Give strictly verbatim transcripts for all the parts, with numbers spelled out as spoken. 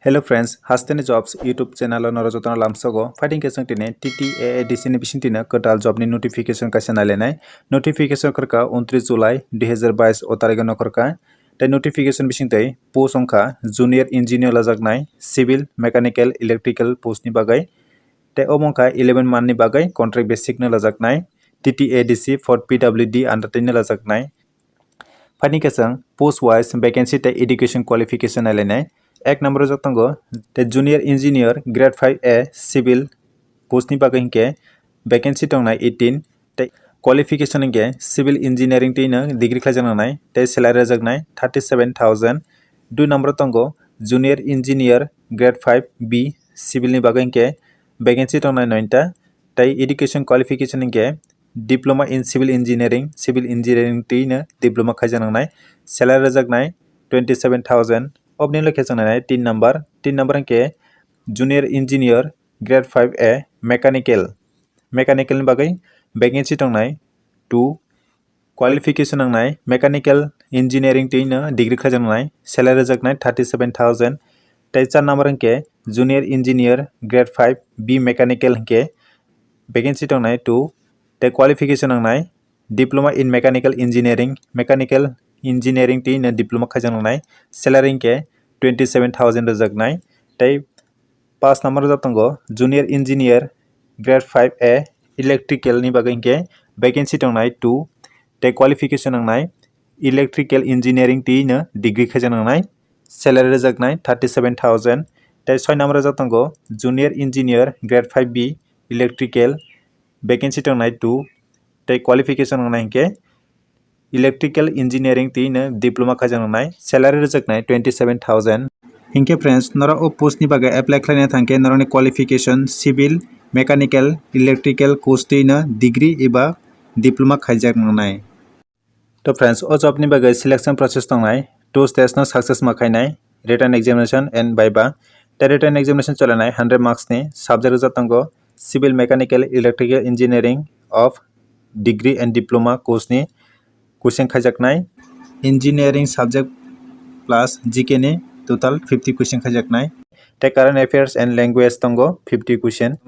Hello friends, Hasteni Jobs YouTube channel o norok jotono lamsogo. Phaidi khe chwng tini T T A A D C ni bising tini kwtal job ni notification kaisa nailainai. Notification kwrwkha untris July dui hazar bais o tarikh no kwrwkha. Tei notification bising tei post wngkha Junior Engineer lajaknai, Civil, Mechanical, Electrical post ni bagwi. Tei omo wngkha eleven month ni bagwi contract basic no lajaknai, T T A D C for P W D under tei no lajaknai. Phaidi khe chwng post wise vacancy tei education qualification nailainai. Ek number o jok tongo tei Junior Engineer grade five A civil post ni bagwi hinkhe vacancy tongnai eighteen tei qualification hinkhe civil engineering twi no degree khlaijaknai tei salary rwjaknai thirty seven thousand. Dui number o tongo Junior Engineer grade five B civil ni bagwi hinkhe vacancy tongnai nointa tei education qualification hinkhe Diploma in Civil Engineering, Civil Engineering twi no diploma khaijak nangnai, salary rwjaknai twenty seven thousand. Oboni ulo khe chwng nainai tin number, tin number hinkhe Junior Engineer grade five A mechanical, mechanical ni bagwi vacancy tongnai two, qualification nangnai mechanical engineering twi no degree khaijak nangnai, salary rwjaknai thirty seven thousand. Tei char number hinkhe Junior Engineer grade five B mechanical hinkhe vacancy tongnai two, tei qualification nangnai Diploma in Mechanical Engineering, Mechanical Engineering twi no diploma khaijak nangnai, salary hinkhe twenty seven thousand rwjaknai. Tei pass number rwjak tongo Junior Engineer grade five A Electrical ni bagwi hinkhe vacancy tongnai two, tei qualification nangnai Electrical Engineering twi no degree khaijak nangnai, salary rwjaknai thirty seven thousand. Tei soi number rwjak tongo Junior Engineer grade five B Electrical, vacancy tongnai two, tei qualification nangnai hinkhe Electrical Engineering twi no diploma khaijak nangnai, salary rwjaknai twenty seven thousand. Hinkhe friends, norok o post ni bagwi apply khlaina thangkhe norokni qualification civil, mechanical, electrical course twi no degree eba diploma khaijak nangnai. To friends, o job ni bagwi selection process tongnai, two stage no success ma khainai, written examination and viva. Tei written examination cholenai hundred marks ni subject rwjak tongo, civil, mechanical, electrical engineering of degree and diploma course ni question khaijaknai, engineering subject plus G K ni total fifty question khaijaknai. Tei current affairs and language tongo fifty question.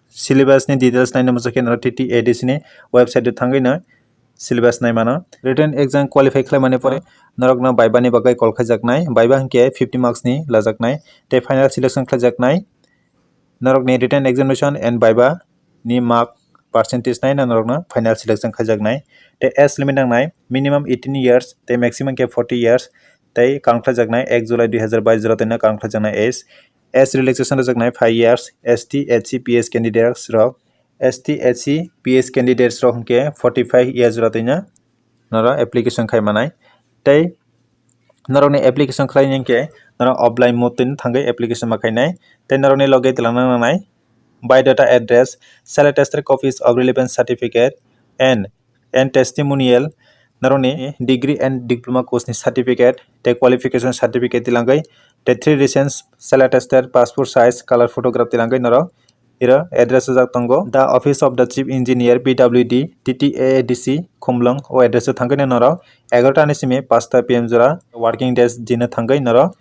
Syllabus ni details naina muchungkhe norok T T A D C ni website o thangwi no syllabus naimano. Written exam qualify khlaimani pore norokno viva ni bagwi call khaijaknai. Viva hinkhe fifty marks ni lajaknai tei final selection khlaijaknai. Norokni written examination and viva ni mark percentage naina norokno final selection khaijaknai. Tei age limit nangnai minimum eighteen years tei maximum khe forty years. Tei kangkhlaijaknai ek July dui hazar bais jora twi no kangkhlaijaknai age. Age relaxation rwjaknai five years, S T, H C, P S candidates rok, S T, H C, P S candidates rok hinkhe forty five years jora twi no norok application khai manai. Tei norokni application khlaina hinkhe norok offline mode twi thangwi application ma khainai. Tei norokni loge twlang nangnai biodata, address, self attested copies of relevant certificate and and testimonial, norokni degree and diploma course ni certificate tei qualification certificate tilangwi tei three recent self attested passport size color photograph tilangwi norok iro address rijak tongo, The Office of the Chief Engineer, P W D, T T A A D C, Khumlwng. O address o thangwi norok egarota ni simi panchta P M jora working days dino thangwi norok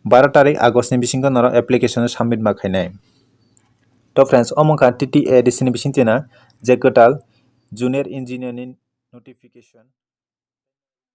baro tarik August ni bisingo norok application submit ma khainai. To friends, omo wngkha T T A A D C ni bising twina je kwtal junior engineer ni notification.